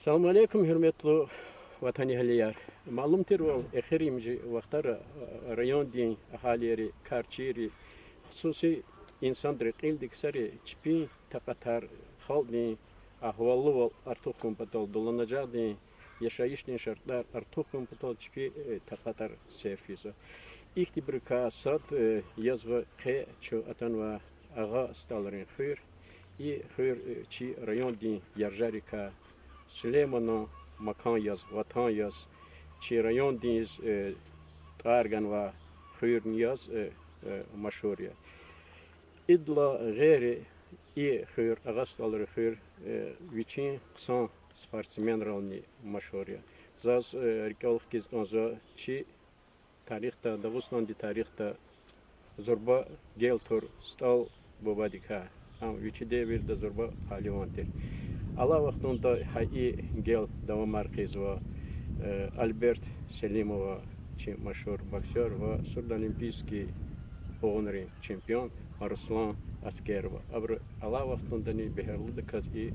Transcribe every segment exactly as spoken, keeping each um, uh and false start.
Салам алейкум, гьуьрметлу ватанэгьлияр! Малум тирвал, эхиримжи вахтара райондин агьалийри, карчийри, хсуси инсанри, кьилди ксари чпин такьатар, халкьдин агьваллувал артух хьун патал, дуланажагъдин яшайишдин шартӀар артух хьун патал чпи такьатар серф ийизва. Ихьтинбурукай сад язва къе чун атанвай Агъа СтӀалрин хуьр. И хуьр чи райондин яржарикай, Сулейманан макан яз, ватан яз, чи райондиз тӀвар ганвай хуьрни яз машгьур я. Идалай гъейри, и хуьр, Агъа СтӀалрин хуьр, вичин хъсан спортсменрални машгьур я. Заз рикӀел хкиз кӀанзава, чи тарихда, Дагъустандин тарихда зурба гел тур СтӀал Бубадикай. Ам вичи девирда зурба пагьливан тир. Алай вахтунда гьа и гел давамар хъийизва Альберт Селимова, чи машгьур боксёр ва сурдолимпийский къугъунрин чемпион Руслан Аскерова. Абуру алай вахтундани бегьерлудаказ и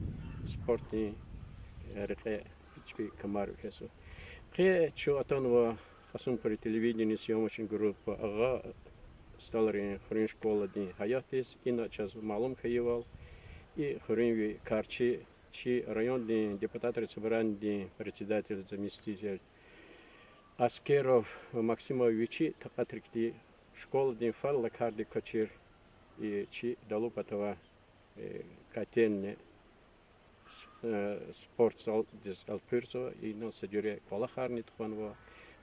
спортдин рекье чпи камар вегьезва. Къе чун атанва Кьасумхуьруьн телевидениедин съёмочный группа Агъа СтӀалрин хуьруьн школадин гьаятдиз. Ина чаз малум хьайивал, и хуьруьнви карчи, чи райондин депутатрин собраниедин председатель, заместитель Аскеров Максима вичи такьатрикди школадин фадлай кардик квачир и чи далу патавай котельный спортзалдиз элкъуьрзава, инал са жуьре кӀвалахарни тухванва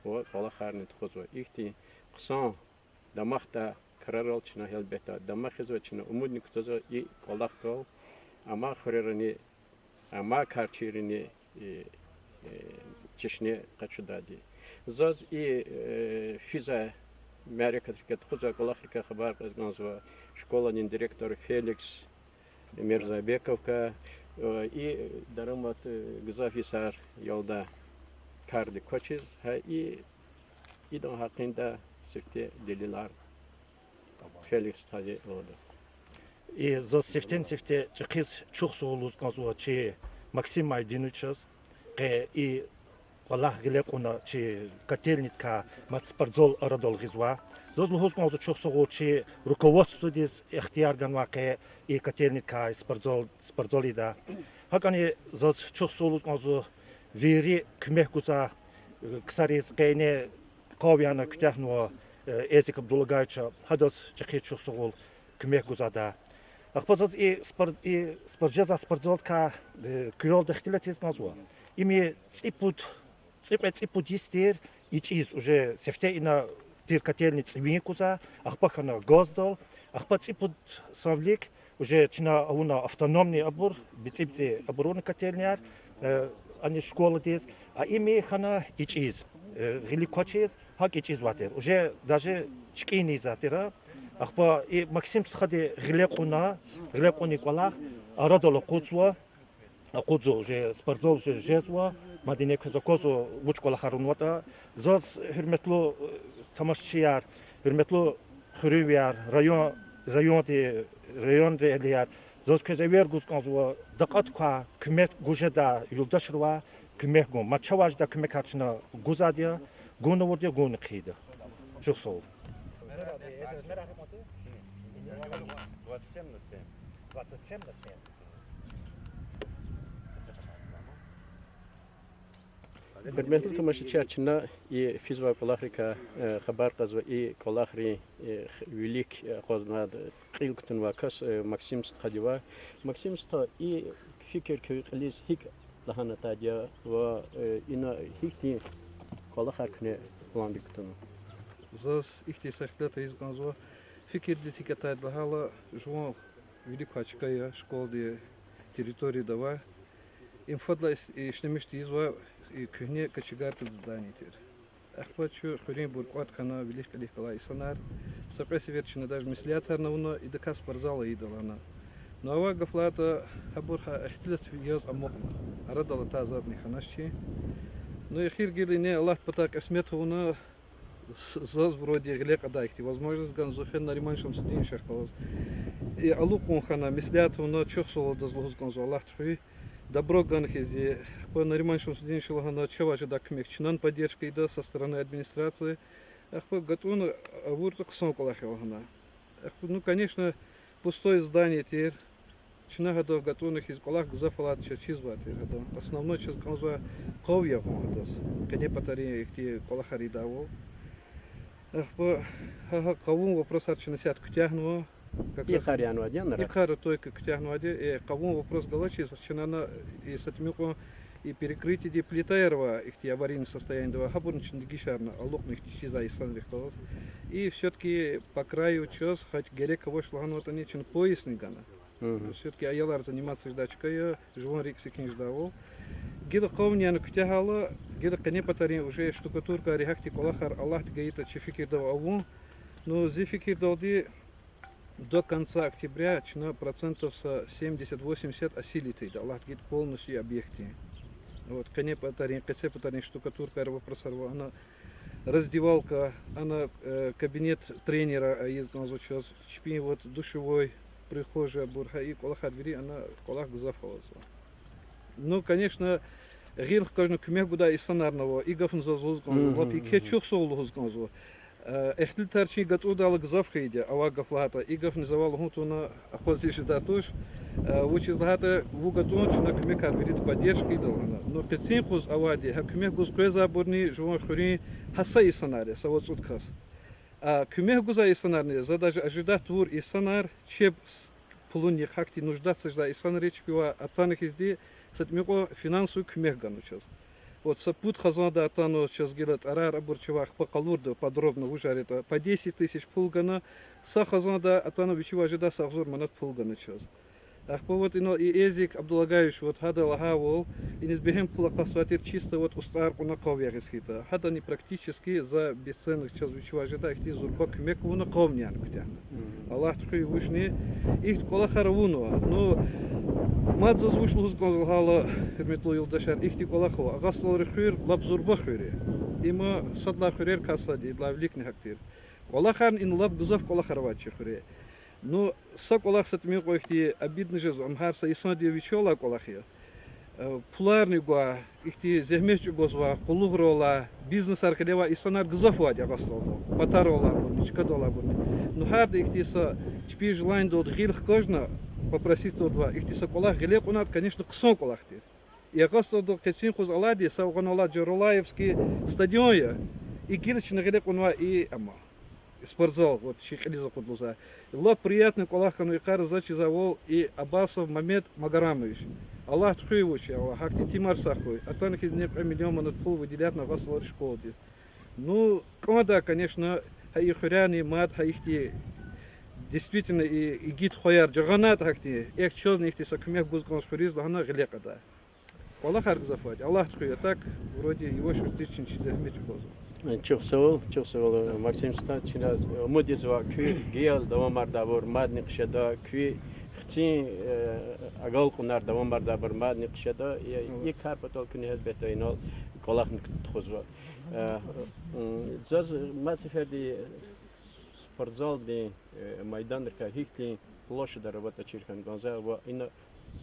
ва кӀвалахарни тухузва. Ихьтин хъсан дамахдай крарал чна гьелбетда дамахзава, чна умудни кутазва и кӀвалахдал амай хуьрерани, амай карчийрини чешне къачудайди. Заз и физвай мярекатрикай, тухузвай кӀвалахрикай хабар кьаз кӀанзава школадин директор Феликс Мирзабековакай, и дарамат гзаф йисар ялда кардик квачиз, гьа и, идан гьакъиндай сифте делилар Феликс стхади лугьуда. И заз сифтени-сифте чӀехиз чухсагъул лугьуз кӀанзава чи Максим Майдиновичаз, къе и кӀвалах гъиле кьуна, чи котельныйдикай мад спортзал арадал гъизва. Заз лугьуз кӀанзава чухсагъул чи руководстводиз, ихтияр ганвай къе и котельныйдикай спортзал, спортзал ийидай. ГьакӀни заз чухсагъул лугьуз кӀанзава вири куьмек гузвай ксариз, къе ине къав яна куьтягьнава Эзик Абдуллагьовича, гьадаз чӀехи чухсагъул куьмек гузвайда. Ахпа заз и спор-, и спорт-, жезвай спортзалдикай куьрелди ихтилат ийиз кӀанзава. Им цӀипуд, цӀикьвед-цӀипуд йис тир ичӀиз, уже сифте ина тир котельный цӀивин кузвай, ахпа хьана газдал, ахпа цӀипуд санлик уже чна авуна автономный абур, бицӀи-бицӀи абурун котельныйяр, ани школадиз, а им хьана ичӀиз, гъилик квачиз, гьакӀ ичӀизвай тир. Уже даже чкӀин ийизвай тир. Ахпа и Максим стхади гъиле кьуна, гъиле кьуна и кӀвалах арадал акъудзава, акъудзава, уже спортзал уже жезва, мад ине квез аквазва вуч кӀвалахар авунватӀа. Заз, гьуьрметлу тамашачияр, гьуьрметлу хуьруьнвияр, район, районди, районрин эгьлияр, заз квез эвер гуз кӀанзава, такьат квай, куьмек гуз жедай юлдашривай куьмек гун. Мад чавай жедай куьмекар чна гузвайди я, гун авурди я, гун хъийида. Чухсагъул. Гьуьрметлу тамашачияр, чна и физвай кӀвалахрикай хабар кьазва, и кӀвалахрин вилик акъвазнавай, кьил кутунвай кас Максим стхадивай. Максим стха, и фикир куь кьилиз гьикӀ лагьана атайди я ва ина гьихьтин кӀвалахар куьне пландик кутунва? Заз ихьтин са ихтилат ийиз кӀанзава. Фикирдиз гьикӀ атайди лагьайла, жуван вилик квай чка я, школадин территорияда авай. Им фадлай ишлемиш тийизвай куьгьне кочегарка здание тир. Ахпа чун хуьруьнбур кӀватӀ хьана, вилик-кьилик галай инсанар, са кьве сефер чна даже меслятарни авуна, идакай спортзал ийида лагьана. Ну, авай гаф лагьайтӀа, гьабур гьа ихтилат яз амукьна, арадал атай затӀни хьанач чи. Ну, эхир гила ине Аллагьдин патай кьисмет авуна, заз вроде гъиле кьадай ихьтин возможность ганзава фена Нариман Шамсудиновичахъ галаз. И алукьун хьана, меслят авуна, чухсагъул адаз лугьуз кӀанзава Аллагьдин хуьй. Добро гана хьиз, ахпа Нариман Шамсудиновича лагьана, чавай жедай куьмек чнани поддержка ийида со стороны администрации. Ахпа гатӀунна авуртӀа хъсан кӀвалах я лагьана. Ахпа, ну, конечно, пустое здание тир. Чна гьадав гатӀунна хьиз кӀвалах гзаф алайди чаз чизвай тир гьадан. Основной чаз кӀанзавай къав ягъун гьадаз. Къене патарин ихьтин кӀвалахар ийидайвал. Ахпа гьа, гьа къавун вопросар чна исятда куьтягьнава. Как раз и къар янвайди я, и къар только куьтягьнавайди, э, къавун вопрос галачиз, чна ана и са тӀимикьван и перекрытиеди плитаяр ава, ихьтин аварийный состояниеда ава, гьабурни чна дегишарна, алукьна ихьтин чизвай инсанрихъ галаз. И всё-таки по краю чаз, хоть герек авач лагьанватӀани, чна поясни гана. Всё-таки аялар заниматься жедай чка я, жуван рикӀ секин жедайвал. Гила къавни яна куьтягьайла, гила къене патарин уже штукатуркаяр, гьахьтин кӀвалахар, Аллагьди гайитӀа, чи фикирда ава авун. Ну, зи фикирдалди, до конца октября чна процентов са семьдесят-восемьдесят осилить ийида, Аллагьди гайитӀа, полностью объектдин. Вот, къене патарин, къецепатарин штукатуркаяр, вопросар ава, ана раздевалка, ана, э, кабинет тренера ийиз кӀанзава чаз, чпин вот душевой, прихожаяр, абур, гьа и кӀвалахар вири, ана кӀвалах гзаф авазва. Ну, конечно, гъил хкажна куьмек гудай инсанарни ава, и гафни заз лугьуз кӀанзава, лап еке чухсагъул лугьуз кӀанзава. Э, ихтилатар чи гатӀудайла гзаф хьайиди я, авай гаф лагьайтӀа, и гафни завай лугьун тавуна акъвазиз жедай туш. Э, вучиз лагьайтӀа вун гатӀун, чна куьмекар вирида поддержка ийида лагьана. Ну, къенин юкъуз авайди, гьа куьмек гуз къвезвайбурни жуван хуьруьн гьа са инсанар я, са вад-цӀуд кас. А куьмек гузвай инсанарни, за даже ожидать тавур инсанар, чеб с-, пулунихъ гьахьтин нуждаться жезвай инсанри чпивай атана хьизди, са тӀимикьван финансовый куьмек гана чаз. Вот са пуд хизанда атанва чаз гила тӀарар, абур чавай ахпа къалурда подробно вужар ятӀа, по десять тысяч пул гана, са хизанда атана вичивай жедай са агъзур манат пул гана чаз. Ахпа вот инал и Эзик Абдулагаевич, вот гьада лагьайвал, иниз бегьем пул акъатзавай тир чисто вот устӀар кьуна къав ягъиз хьайитӀа. Гьадани практически за бесценок чаз вичивай жедай ихьтин зурба куьмек авуна, къавни яна куьтягьна. Аллагьди хуьй вучни, ихьтин кӀвалахар авунва. Ну, мад заз вуч лугьуз кӀанзава лагьайла, гьуьрметлу юлдашар, ихьтин кӀвалах ава. Агъа СтӀалрин хуьр лап зурба хуьр я. Има сад лагьай хуьрерикай сад я, идалай виликни гьакӀ тир. КӀвалахарни ина лап гзаф кӀвалахар авай чи хуьре. Ну, са кӀвалах са тӀимикьван ихьтин обидно жезва, ам гьар са инсандин вичелай кӀвалах я. Э, пуларни гвай, ихьтин зегьмет чӀугвазвай, къуллугърал алай, бизнесар кьиле авай инсанар гзаф авайди Агъа СтӀалда. Патарал алайбурни, чкадал алайбурни. Ну, гьарда ихьтин са чпин желаниедалди гъил хкажна, попросить тавуртӀа, ихьтин са кӀвалах гъиле кьунайтӀа, конечно, хъсан кӀвалах тир. И Агъа СтӀалдал къенин юкъуз алайди са авгъанвал алай Джарулаевский стадион я. И гила чна гъиле кьунвай и, амма, спортзал, вот, чи кьилиз акъуд лугьузвай. Лап приятный кӀвалах хьанва и йикъара, заз чизвайвал, и Абасов Мамед Магарамович. Аллагьди хуьй вуч, я Аллагь, гьахьтин итимар сагъ хьуй. Атана хьиз, ни кьве миллион манат пул выделятьна Агъа СтӀалрин школадиз. Ну, кӀандай, конечно, гьа и хуьряйни мад гьа ихьтин действительно и игит хваяр жагъанайтӀа гьахьтин, эхь, чазни ихьтин са куьмек гуз кӀанз хуьруьз лагьана гъиле кьадай. КӀвалахар гзаф авайди, Аллагьди хуьй, а так, вроде, яваш-яваш чна чи зегьмет чӀугвазва. Чухсагъул, чухсагъул, Максим стха, чна умуд ийизва куь гьиял давамардайбур мадни хъжеда, куь хцин, э, агалкьунар давамардайбур мадни хъжеда, и кар патал куьне гьелбетда инал кӀвалахни тухузва. Э, м, заз мад сеферда спортзалдин, э, майданрикай гьихьтин площадьар аватӀа чир хьана кӀанзава, ина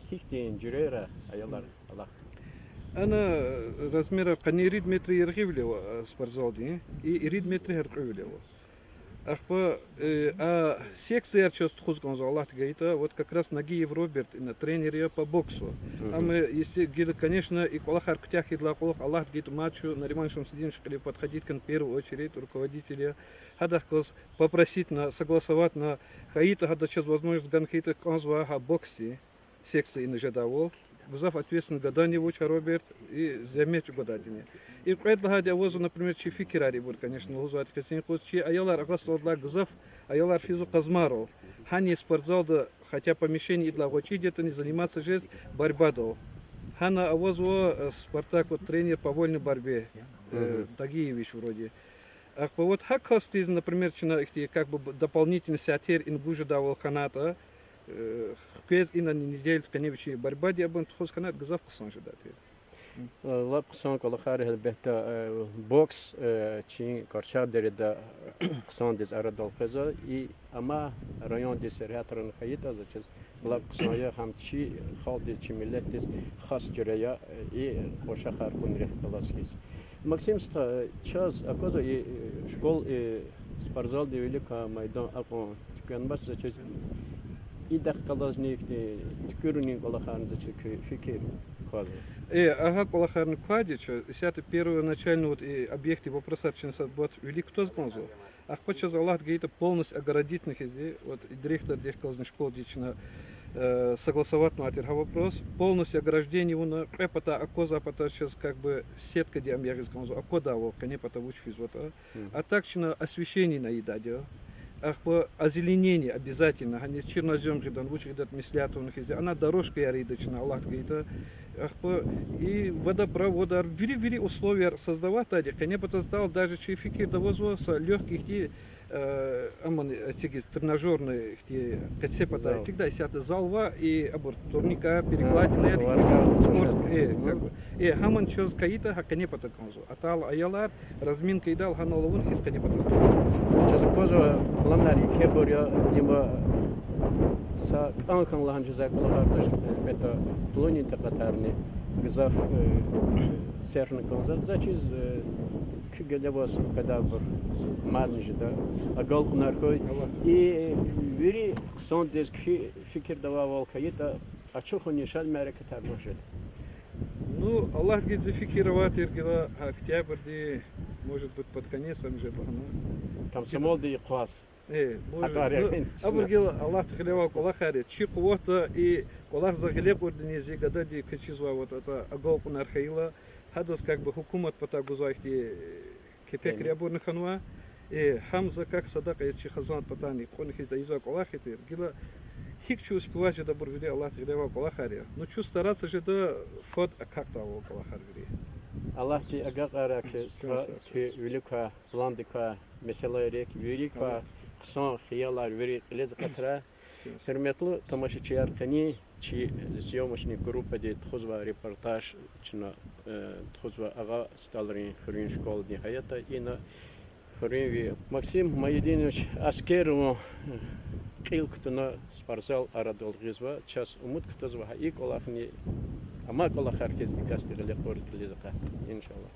гьихьтин жуьрейра аялар алахъда? Ана, э, размерар къанни ирид метр яргъивиле ава, э, спортзалдин, и ирид метр гьяркьуьвиле ава. Ахпа, э, а секцияр чаз тухуз кӀанзава, Аллагьди гайитӀа, вот как раз Нагиев Роберт, ина тренер я по боксу. Ам, если гила, конечно, и кӀвалахар куьтягь хьайидалай кьулухъ, Аллагьди гайитӀа, мад чун Нариман Шамсудинович кьилив подходить хьана в первую очередь, руководитель я. Гьадахъ галаз попроситьна, согласоватьна хьайитӀа, гьада чаз возможность гана хьайитӀа, кӀанзава гьа боксдин секция ина жедайвал. Гзаф ответственный гадани я вуч а Роберт, и зегьмет чӀугвадайдини. И кьвед лагьайди авазва, например, чи фикирар ибур, конечно, лугьузвайди къенин юкъуз, чи аялар Агъа СтӀалдилай гзаф аялар физва Къазмайрал. Гьана спортзалда хотя помещение идалай гъвечӀиди ятӀани заниматься жез борьбадал. Гьана авазва, э, Спартак, вот, тренер по вольной борьбе, э, Тагиевич вроде. Ахпа вот гьа касдиз, например, чна ихьтин как бы б-, дополнительный сятер ина гуз жедайвал хьанайтӀа, э, хквез инани неделяда къене вичин борьбади абурни тухуз хьанайтӀа, гзаф хъсан жедай тир. Лап хъсан кӀвалахар я, гьелбетда, э, бокс, э, чи Къарчагъ дереда хъсандиз арадал къвезва, и амай райондин сергьятра хьайитӀа, заз чиз Лап хъсан я, гьам чи халкьдиз, чи миллетдиз хас жуьре я, и къушахар кьунрихъ галаз хьиз. Максим стха, чаз аквазва и школ, и спортзалдин вилик квай майдан акьван туьквенбач, за чиз идахъ галазни ихьтин туькӀуьрунин кӀвалахарни за чиз куь фикир квазва. Э, агьа кӀвалахарни квайди чаз, исятда первоначально вот и объектдин вопросар чна са бат вилик кутаз кӀанзава. Ахпа чаз Аллагьди гайитӀа полностью огородитьна хьиз, вот и директордихъ галазни школдиз чна, э, согласоватьнавай тир гьа вопрос. Полностью ограждение авуна, кьве патай аквазвай патай чаз как бы сеткадин ам ягъиз кӀанзава, аквадайвал къене пата вуч физватӀа. А так чна освещениени ийидайди я. Ахпа озеленение обязательно, гьаниз чернозём гъидан, вуч гъидатӀа меслят авуна хьиз, ана дорожкаяр ийида чна, Аллагьди гайитӀа. Ахпа и водопроводар, вири-вири условияр создаватьдайди, къене патаз тал даже чи фикирда авазва са лёгкий ихьтин, э, аман эцигиз тренажёрный ихьтин къецепатай эцигдай, исятда зал ва и абур турникар, перекладинаяр, спорт, э, как бы. Э, гьамни чаз кайитӀа, гьа къене пата кӀанзава. Атайла аялар разминка ийидайла гьанал авун хьиз къене патаз кӀанзава. Чаз аквазва, планар екебур я, има са кӀан хьана лагьана жезвай кӀвалахар туш, гьелбетда, пулунин такьатарни гзаф, э, серфна кӀанзава. За чиз, э, куь геле аваз къведайбур мадни жеда, агалкьунар хьуй. И вири хъсандиз куь фикирда авайвал хьайитӀа, ачухунин шад мярекатар вуж жеда? Ну, Аллагьди гайитӀа, зи фикир авай тир гила гьа октябрдин, может быть, под конец ам жеда лагьана. Комсомолдин йикъаз. Э, может, ну, абур гила Аллагьди гъиле авай кӀвалахар я. Чи къуватда и кӀвалах за гъиле кьурди зи гадади квез чизвай, вот, атӀа агалкьунар хьайила, гьадаз как бы гьукумат патай гузвай ихьтин кепекри абурни хьанва. Э, гьам за как садакьа я чи хизан патани кьуна хьиз ийизвай кӀвалах я тир. Гила гьикӀ чун успевать жедайбур вири Аллагьди гъиле авай кӀвалахар я. Ну, чун стараться жеда фад акакьдайвал кӀвалахар вири. Аллагьди агакьарай квез, куь вилик квай, пландик квай месэлайрик, вири квай хъсан хиялар вири кьилиз акъатрай. Гьуьрметлу тамашачияр, къенин чи съёмочный группади тухузвай репортаж чна, э, тухузва Агъа СтӀалрин хуьруьн школадин гьаятда. Ина хуьруьнви Максим Майдинович Аскерован, э, кьил кутуна спортзал арадал гъизва. Чаз умуд кутазва гьа и кӀвалахни амай кӀвалахар хьиз и касди гъиле кьур кьилиз акъатда, иншаллагь.